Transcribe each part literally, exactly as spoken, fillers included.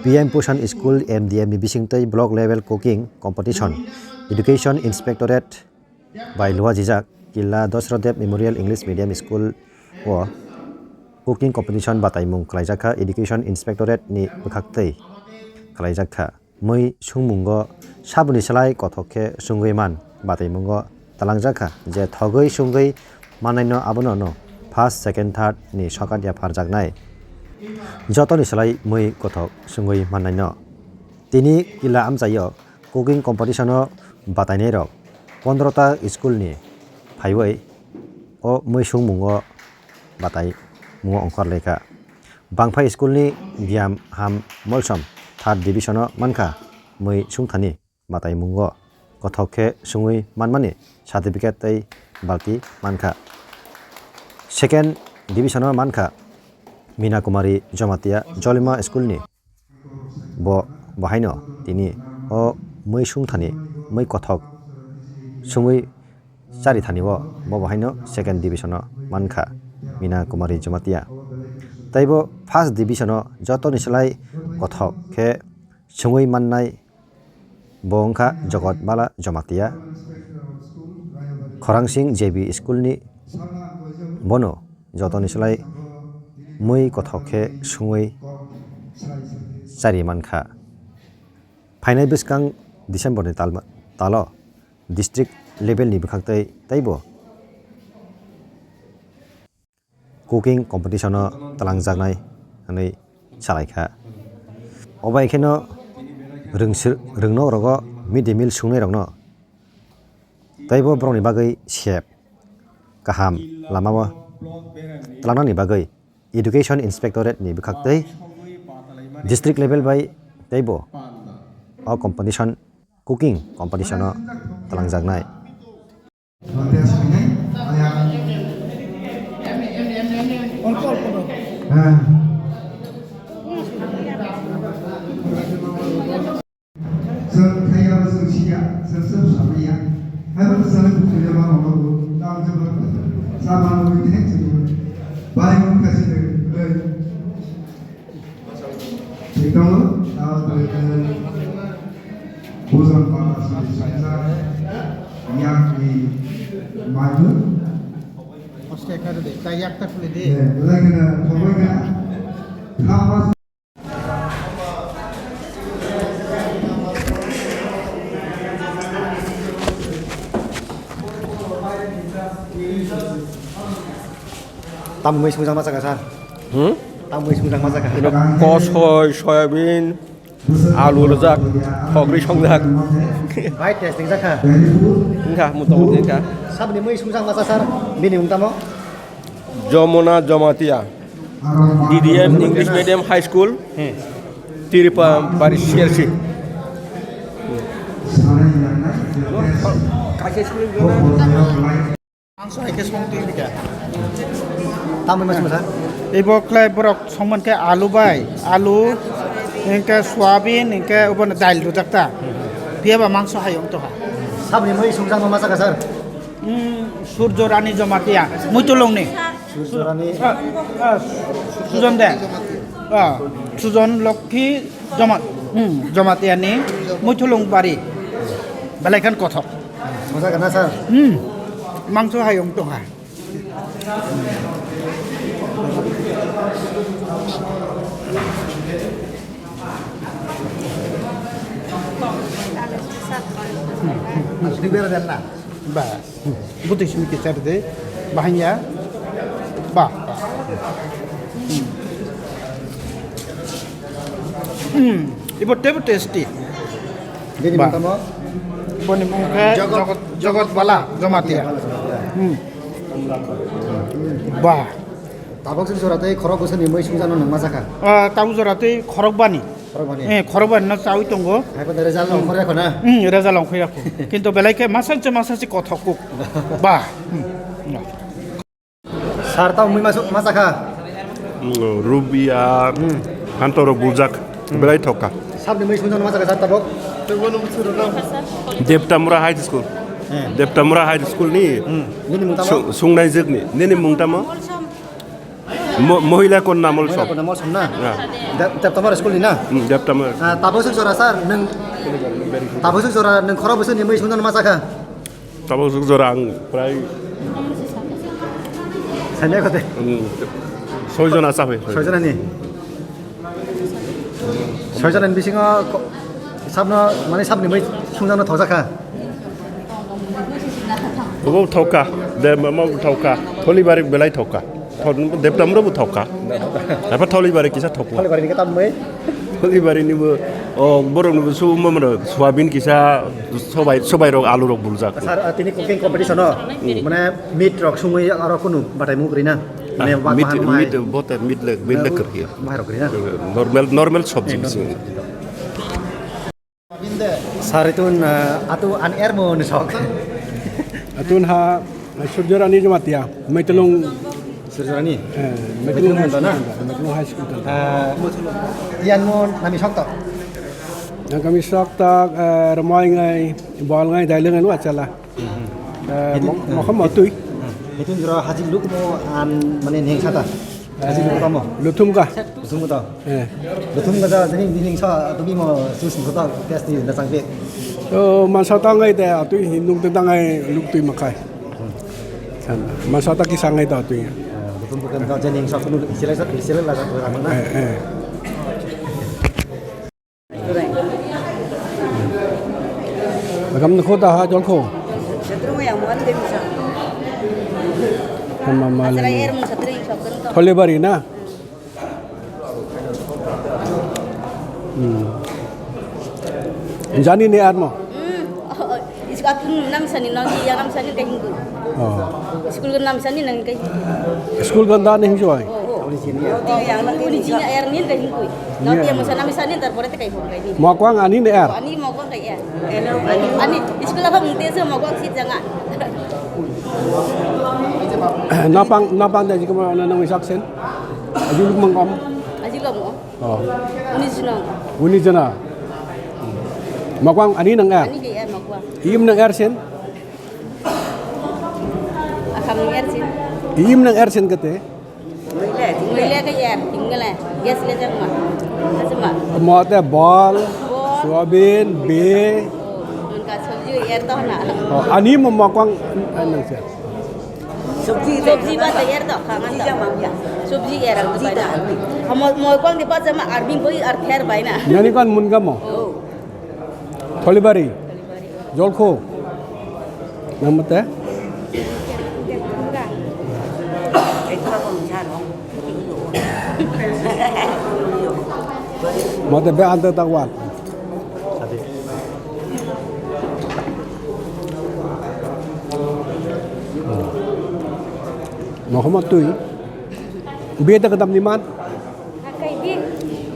P M Poshan School, M D M ni bisingtwi Block Level Cooking Competition Education Inspectorate bai luajijak Killa Dosrodeb Memorial English Medium School o cooking competition bataimung khlaijakha Education Inspectorate ni bwkhaktwi khlaijakha. Mui sungmungo saboni slai kothok khe sungwi man bataimungo twlangjakha, je thogwi sungwi mannaino abono no first, second, third ni sokat yapharjaknai jotoni slai mui kothok sungwi mannaino. Tini Killa amchaio cooking competition o batainairok pondro ta school ni phaiwi o mui sungmungo batai mungo ongkhor laikha. Bangphai school ni Giyam Ham Molsom third division o mankha mui sungthani bataimungo kothok khe sungwi manmani certificate tei balti mankha. Second division o mankha Mina Kumari Jomatia Jolima school ni bo bahaino tini o mui sungthani mui kothok sungwi chari thani o bo bahaino second division o mankha Mina Kumari Jomatia. Tei bo first division o jotoni slai kothok khe sungwi mannai bo wngkha Jogot Bala Jomatia, Khorang Singh J B school ni bono jotoni slai mui kothok khe sungwi chari mankha. Phainai bwskang December ni talma-, talo district level ni bwkhaktwi teibo cooking competition o twlangjaknai hwnwi salaikha. Obo hai kheno rwngsi-, rwngnok rogo mid day meal sungnairokno teibo borokni bagwi sep kaham lamao twlangnani bagwi Education Inspectorate ni bwkhaktwi district level bai teibo o competition, cooking competition o twlangjaknai. Chwng khaiyaba chwng siya, chwng chwng samaiya. Haibo chwng khaiyaba mama bo, tamo jeba, sama bo, ini chwng. Bai mun kasi de, bai. Chwng tongo, tamo jeba, bujang pata sini saisa, yakni madu. Oste kare de, ta yak ta khule de. Eh, belai kena, khoboi kena. Khama Tamo mui sungjakma chakha, sir? Hmm? Tamo mui sungjakma chakha? Ino kosoi, soyabin, alu rwjak, thogri songjak. Bai, test ringjakha. Wngkha, motamuti wngkha. Saboni mui sungjakma chakha, sir? Bini mung tamo? Jomona Jomatia, D D M English Medium High School, Hmm. Tiripabari C R C. Kaisa school ni gana. Ang so hai khe song twi bika. Tamo mas masa? Ibo khlai borok songman khe alu bai, alu, hingkhe soyabin, hingkhe obono dail rwjak ta. Phiya ba mangso hai wng tongkha. Saboni mui sungjakma ma chakha, sir? Hmm, Surjo Rani Jomatia, Muitulungni. Surjo Rani. Ah, ah, Sujon de. Ah, Sujon Lokhi Joma-, hmm, Jomatia ni Muitulung bari. Belai khan kothok. Masa kana, sir? Hmm, mangso hai wng tongkha. Bera dan na. Ba, buti simi kichar de, bahaya, ba, ba. Hmm. Hmm, ibo tebo tasty. Bini Ba. Mung tamo? Boni mung khe Jogot, Jogot, Jogot Bala, Jomatia. Hmm. Ba. Tabok sini jora tei khorok bwswk ni mui sungjakno nangma jakha. Ah, tabuk jora tei khorok bani. Khorok bani? Eh, khorok bani no chawi tongo. Hai pa result no khorok na? Hmm, result no khorok. Kintu belai khe masanse masanse kothok kuk. Ba. Hmm. Sir, tamo mui masuk ma chakha? Hmm, Rubia, Hmm. Hantorok buljak, Hmm. belai thokha. Sabni mui sungjakno ma chakha, sir, tabok? Debtamura High School. Eh. Debtamura High School ni Hmm. Nini mung tamo? Su-, sungnai jwkni. Nini mung tamo? Mo-, Mohila Konna Molsom. Mohila Konna Molsom na? Ya. Dep-, Deptamar school ni na? Hmm, Deptamar. Ah, tabuk suk jora sir, nwng, tabuk suk jora nwng khorok bwswk ni mui sungjaknai ma chakha? Tabuk suk jora ang prai Sanya kote? Hmm, soi jona chapai. Soi jona ni? Soi jona ni bisingo ko-, sabno, mane sabni mui sungjakno thokjakha? Obo thokha, de, ma, ma thokha. Tholi bari belai thokha. Thon-, Deptamro bo thokha. Apa tholi bari kisa thokma. Tholi bari ni kata mui? Tholi bari ni bo, o, borok ni bo su, ma, ma, soyabin kisa, sobai, sobai rok, alu rok buljak. Sir, ah, tini cooking competition o, hmm, mane meat rok sungwi aro kunu batai muk rina? Mane ah, wak meat, bahan mai. Meat, bote meat le, meat le kwrwi. Mai rok rina? Normal, normal sobji. Eh, normal bising. Sobji. Sir, itun, ah, atu an er mo ni sok. Atun ha, Surjorani Jamatia, Maitlung. Surjorani? Eh, Maitlung Maitlung High School, Maitlung High School. Ah, iyan mo nami sok to? Nang kami sok to, eh, Ramai ngai, Bol ngai, Dailung ngai, Nuachala. Eh, Itu, mo-, eh, mokhom itu, motui. Hmm. Itu jora haji luk mo an mane neng sata. Haji luk mo. Luthum ka. Luthum ka to. Eh. Luthum ka to, jadi di neng sa, tu bi mo sus mo to, test di na sang pe. Oh, man sa ta ngai te, tu hi nung te ta ngai luk tui makai. Hmm. San, man sa ta ki sa ngai ta tu ya. Eh, luthum ka to, jadi neng sa kunu istilah sa, istilah la sa tu ramang na. Eh, eh. Agam nukho da ha jol kho. Setrung yang muan de bisa. Hama mali. Asal air mun setrung sok kento. Thole bari na? Hmm. Jani ne armo? Hmm. Oh, oh. Isko atun nam sani, nam iya nam sani kahin kui. Oh. School ka nam sani nang kai. School ganda nahi joi. Oh, oh. Uni jina er nin kahin kui. Nau dia masa nami sani tar pore te kai hon kai ni. Mokwang ani ne er. Ani mokwang kai er. Ani school apa mungte se mokwang sit janga. Napang, napang da jikama na nang isak sen. Aju mangkom. Aju kamu. Oh. Uni jina. Uni jina. Mokwang ani nang er. Ani kai er mokwang. Im nang er sen. Akam nang er sen. Im nang er sen kate. Muile kai er, tinggal eh. Gas le jang ma. Asma. Mote bol, bol, soyabin, be. Oh, unka sabji er to na. Oh, ani mo mokwang ani nang sen. Sabji ba ta er to, khangan to. Sabji er ang to bai na. Mo, mokwang di pa jama army boi ar ther bai na. Nani kon mun gamo? Oh. Tholibari. Jolkho. Namate? Mate be ante takwal. Mohoma tui. Be ta kadam ni man? Akai bin,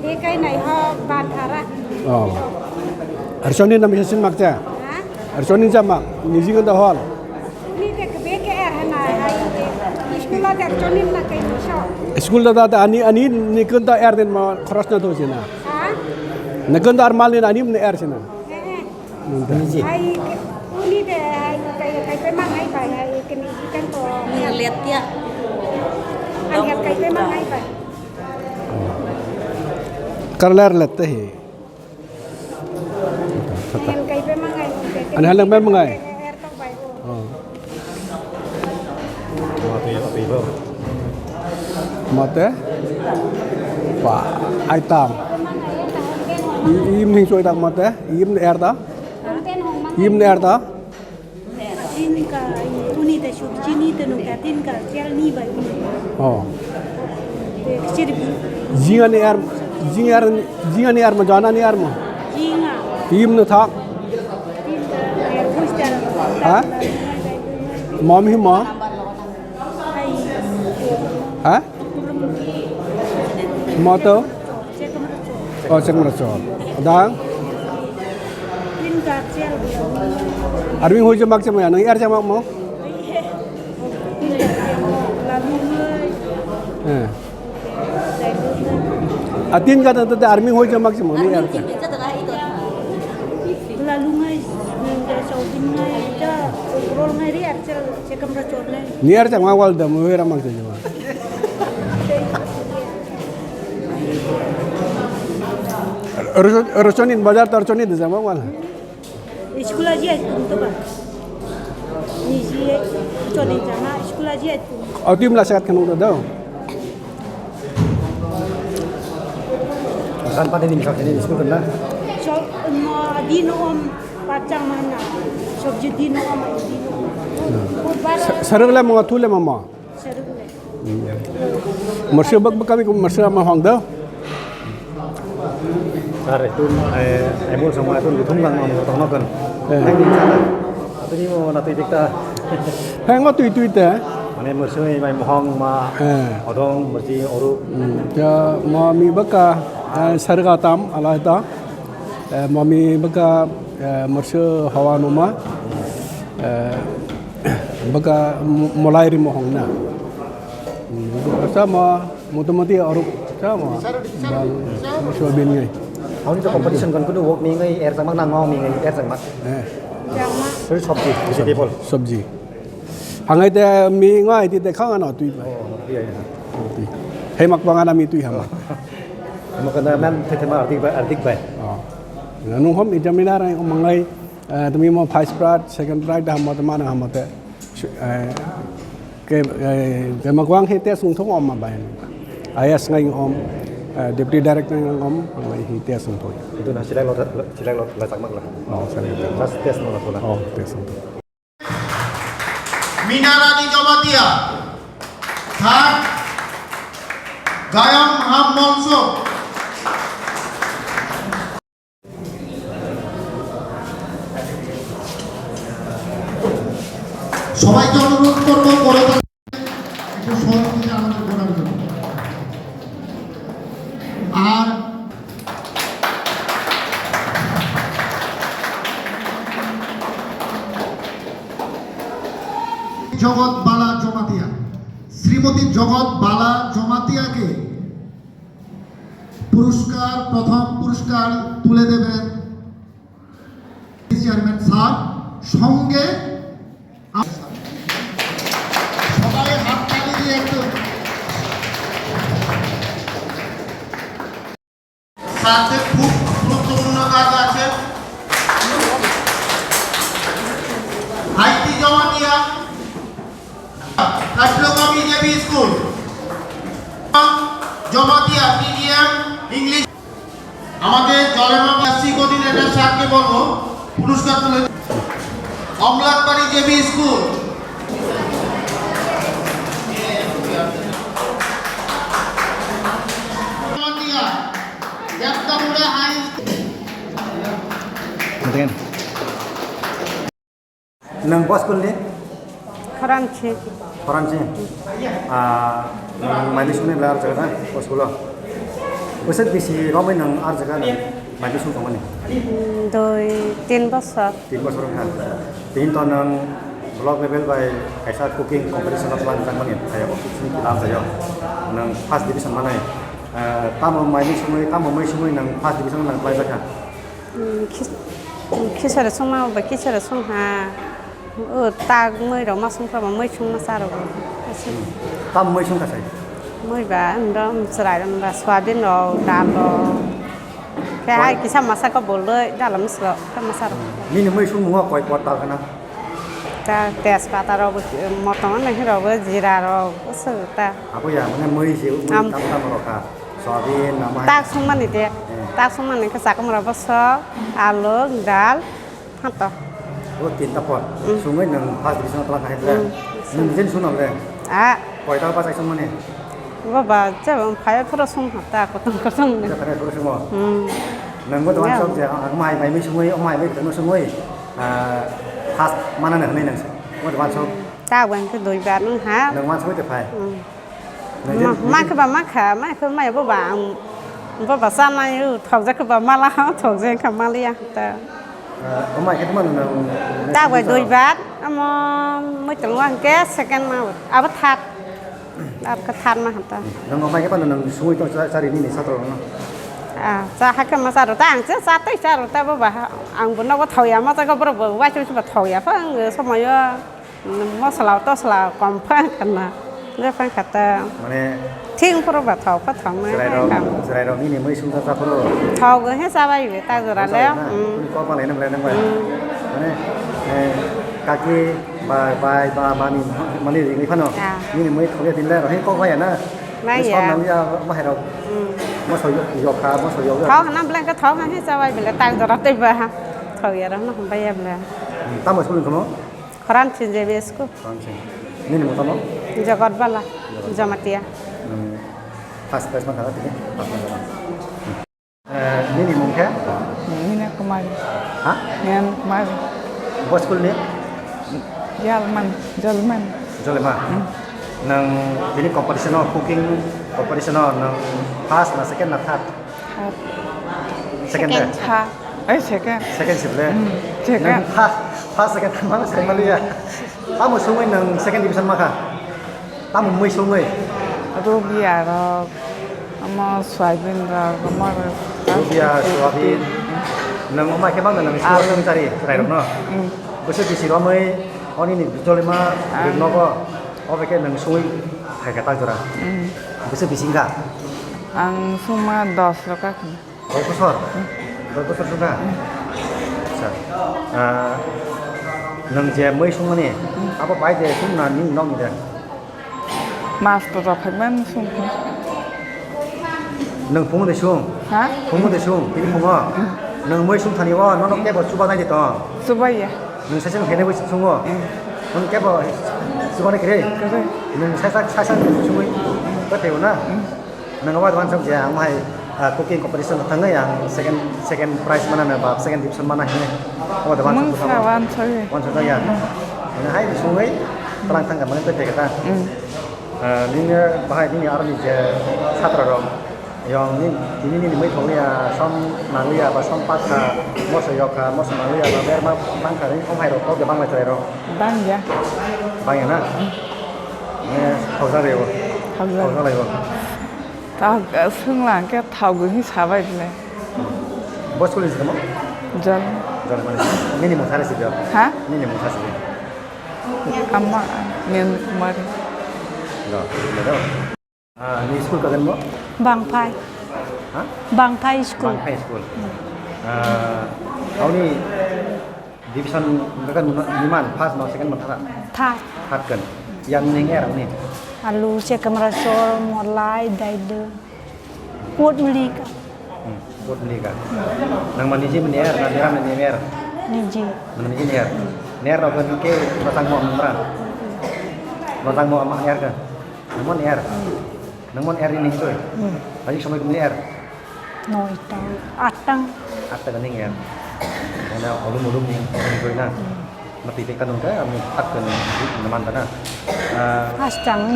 de kai nai ho ban thara. Oh. Archoni na misa sin makcha? Ha? Archoni jama, niji ganda hol. Uni de ke be ke er hana, hai de. School de archoni na kai ni so. School da da ani, ani ni kunda er den ma khorosna to jina. Ha? Na kunda ar mal ni ani ne er jina. He he. Nunta. Ai, uni de, ai, kai, kai, kai, mangai bai, ai, kini ikan to. Ni lihat ya. Ang ya kai, kai, mangai bai. Karlar lette he. Ang kai, kai, mangai, kai, kai. Ani halang bai mangai. Kai, kai, er tok bai, oh. Oh. Mate? Pa, ai tam. I-, im ning choi tak mate? Im er ta? Im er ta? Tinka, uni te suk chini te nung ka tinka, chel ni bai uni. Oh. Te sir bi. Jinga ni er, jinga er, jinga ni er ma, jana ni er ma? Jinga. Im no thak? Tinka, er bus tar. Ha? Mom hi ma? Ai. Ha? Moto? Oh, chekmara chol. Dang? Army hoi je mak chemaya, nang er chemamo? Eh. Atin ka tante army hoi je mak chemo, ni er. Lalu ngai, ngai, saudin ngai, ja, rol ngai ri er chel. Niar chang ma wal da mu hera mang se jama. Rocho-, rochoni bazar to rochoni de jama wala. School aji ai tum to ba. Ni ji ai choni jama school aji ai tum. Oti mla sakat kanu do. Kan pati ni misal ni school na. So, no, di no om pachang mana. Sobji di no om, di no om. Budbar. Sa-, sarang le mo, thule mo mo. Sarang le. Marsha bak bak kami ko marsha ma hong do. Sir, itu, eh, emul sama itu lutung lang mau tong nokan. Eh. Hai ni sana. Atau ni mau nanti kita. Hai ngo tui tui te. Mane marsha mai mohong ma. Eh. Odong, marsi, oru. Hmm. Ya, mami baka, eh, sarga tam, ala ta. Eh, mami baka, eh, marsha hawa numa. Eh, baka mo-, molai ri mohong na. Hmm. Sama. Motamoti arok sama bang soyabin ngai. Ang to competition kan kudu wok mi ngai er sama nang ngong mi ngai er sama. Eh. Sorry, sabji, vegetable. Sabji. Hangai te mi ngai ti te khang ano tui. Oh, iya, iya. Hei mak bang ana mi tui hama. Makana man te te ma ardik bai, ardik bai. Oh. Nung hom examiner ai mangai, eh, tumi mo first prize, second prize da hamo te mana hamo te. Eh, ke, eh, ke makwang he test wngthok om ma bai. I A S ngai om, eh, Deputy Director ngai om, ngai he test wngthok. Itu na silai lo, silai lo, la chakmak la. Oh, sorry. Just test mo la pula. Oh, test wngthok. Minarani Jamatia. Third, Gayam Ham Mongso. সবাইকে অনুরোধ করবো, বড় ভাই একটু সহযোগিতা আমাদের করার জন্য। আর জগৎ বালা জমাতিয়া, শ্রীমতী জগৎ বালা জমাতিয়াকে পুরস্কার, প্রথম পুরস্কার তুলে দেবেন চেয়ারম্যান স্যার। সঙ্গে সবাই হাততালি দিয়ে একটু। স্যারদের খুব গুরুত্বপূর্ণ কাজ আছে। আইটি জমা দিয়া কাটলো কবি JB school, Jamatia medium English. আমাদের জলেমা ক্লাসিক কোঅর্ডিনেটর স্যারকে বলবো পুরস্কার তুলে। অমলাকবাড়ি জেবি স্কুল, জমাতিয়া, দেবতামুড়া high school. Nwng bo school ni? Khoranchi. Khoranchi? Ah, nwng maini songni belai ar jaga na, bo school o? Bwswk bisi romwi nwng ar jaga nwng maini song tongmani? Dui, tin bosor. Tin bosor wngkha. Tini to nwng block level bai kaisa cooking competition o twlang jakmani phaio, sini twlang jaio. Nwng first division manai. Ah, tamo maini songwi, tamo mai songwi nwng first division nwng twlang jakha? Hmm, khis-, hmm, khichari songma ba khichari songha. O tak mui rok ma songkha ba mui songma cha rok. Tam mui songkha sai? Mui ba, ando, chwrai rok ba, soyabin rok, dal rok. Khe hai kisa masa ko boloi, dal masa rok, khe masa rok. Nini mui songmungo koi pot dal khna? Ta tejpata rok, motom ani rok, jira rok, swk ta. Abo ya, mane mui je, mui tam tam rok kha. Soyabin, nama hai. Tak songmani de. Hmm. Tak songmani khe chakmara bwswk, alu, dal, phanto. O tinta pot. Hmm. Songwi nwng first division twlang hai ble. Hmm. Nwng nijeni songno le? Ah. Koita bachai songmani? Baba, je phai phuru song ha ta, kotong kotong. Je phai phuru songo? Hmm. Nwng bo dogan sok je, ang mai mai mi songwi, o mai mai kotong songwi. Ah, first mana nang nai nang. Bo dogan sok. Ta wen ke doi bar nang ha. Nwng man songwi te phai. Hmm. Ma, ma khe ba ma kha, ma khe ma ya bo ba ang, bo ba cha nai, u thok ja khe ba ma la, thok ja khe ma li ya ta. Ah, o ma khe ma nang, nang, Ta bai doi bar, amo moi tong wa ke second ma, abo third, abo khe third ma hanta. Nang o ma khe ma nang sui to cha, cha ri ni ni satro no. Ah, cha ha khe ma cha ro ta, ang cha, cha tei cha ro ta bo ba, ang bo no bo thok ya, ma cha ko bro bo, wa chu ba thok ya, pa ang somoyo. Mosla tosla kom pha kana. Rephang kata. Mane thing phuru ba thok pa thok nai chwrairok, hai kam. Chwrairok nini mui sungsa chaphuru. Thok he chabai be ta jora le. Chabai na? Hmm. Kuni kok malai na belai nang bai. Hmm. Mane, eh, kaki ba, bai ba mani, mani ringwi phano. Ya. Nini mui thok ya tin le ro he kok bai ya na. Bai ya. Sab nang ya ma hai rok. Hmm. Moso yok, yok kha, moso yok. Thok na belai ka thok he chabai bele ta jora tei ba ha. Thok ya ro na bai ya bele. Hmm. Tamo school ni khomo? Khorang Chinjebi School. Khorang Chin. Nini mung tamo? Jagat Bala, Jagat Bala. Jamatia. Hmm. First prize man kha tini? First prize man. Eh, nini mung khe? Mina Kumari. Ha? Mina Kumari. Bo school ni? Jalman, Jalman. Jolema? Hmm. Nang bini competition o, cooking competition o nang first na second na third? Third. Second de? Second. Ha. Eh, second. Second sip le? Hmm, second. Nang first, first, second ma sai maliya. Tamo sungwi nang second division ma kha? Tamo mui sungwi? Rubia rok, omo soyabin rok, omo rok. Rubia, soyabin. Nang omo khe bang nang alu. Sungwi chari, chwrai rok no? Hmm. Bwswk bisi romwi, oni ni Jolema, ah, rwk nogo. Obo khe nang sungwi phaikha tak jora. Hmm. Bwswk bisi wngkha? Ang sungma dos rok kha. Doi bosor? Doi bosor sukha? Acha. Ah, nwng je mui sungmani, abo bai de sung na nini nokni de? Master rok phaiman sung khe. Nwng phungo de sung? Ha? Phungo de sung, tini phungo? Nwng mui sung thani o, nono kebo chuba nai de tong? Chuba ya. Nwng saisa phene bai sungo? Nwng kebo chuba nai kre? Kre. Nwng saisa, saisa sungwi, kothe na? Nang abo advance je ang hai, ah, cooking competition thangwi ang second, second prize mana na ba second division mana hine. Abo advance. Mung sa wan sa. Wan sa ya. Nang hai sungwi tlang thang mane pe kata. Mm. Ah, nini bahai nini army je satra rok. Yong ni tini nini mai thong ya som nang ya ba som pakha moso yokha moso nang ya ba ber ma bang kha ni om hai rok kok bang lai chai rok. Bang ya. Bang ya na. Ne thok ja re bo. Thok ja. Thok ja lai bo. Ta, eh, swngla hwnkhe thok gwi sabai bwle. Bo school ni se mo? Jol. Jol mani. Nini mung thani sibyo? Ha? Nini mung thani sibyo? Ama, Niyam Kumari. Do, do. Ah, ni school kagan mo? Bangphai. Ha? Bangphai school. Bangphai school. Ah, auni division gagan niman first no second mo thara? Third. Third kan. Yang ning er auni? Alu, chekamra chor, molai, daidu. Pot mulika. Hmm, pot mulika. Nang mani ji mani er, na dera mani er? Niji. Nang mani ji er. Ner rok ni ke batang mo amra. Batang mo ama er ka. Nang mon er. Nang mon er ni ning soi. Hmm. Aji samai kum ni er. Noita. Atang. Atang ni er. Ana olum olum ni soi na. Hmm. Mati te kanung ka, ami tak kan naman ta na. Ah, Hastang,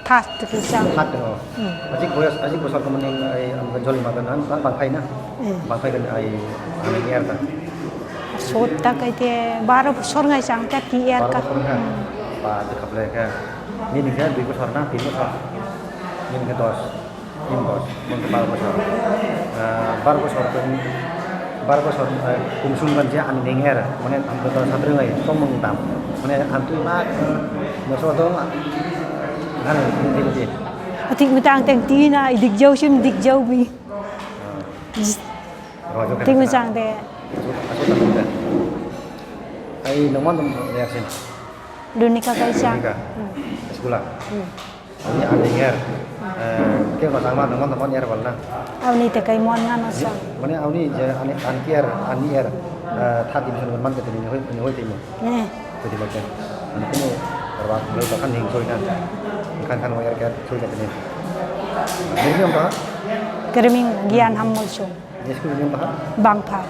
thas tu kisang. Hat no. Hmm. Aji boyas, aji bosor ko mani ai am joli ma kan an bang khai na. Hmm. Bang khai kan ai ami er ta. Sot ta kai te baro bosor ngai chang ta ti er ka. Baro bosor ka. Hmm. Ba de khaple ka. Ni ni ka dui bosor na, tin bosor. Ni ni ka dos. Tin bosor, mungkin bar bosor. Ah, bar bosor kan, bar bosor, eh, kum sung kan je ani ning er, mane ang kata sat ringai, tong mung tam. Mane ang tu ma, eh, moso dong, ah, kan, ini, ini, ini. Atik mitang teng tina, idik jauh sim, idik jauh bi. Ah. Tik mochang de. Ai, nangman dong ya sin. Dunika kaisa. Dunika. Hmm. Sekolah. Hmm. Ani ani er. Eh, ke ko sangma nangman nangman er balna. Auni te kai mon ngano sa. Mane auni je ani anki er, ani er. Eh, third division man ke ni hoi ni hoi timo. Ne. Jadi macam. Ani kuno berwak beli bahkan ning soi na. Kan kan wayar ke soi na ni. Ini apa? Kerming Gian Hammol Sung. Ni school ni apa? Bangphai.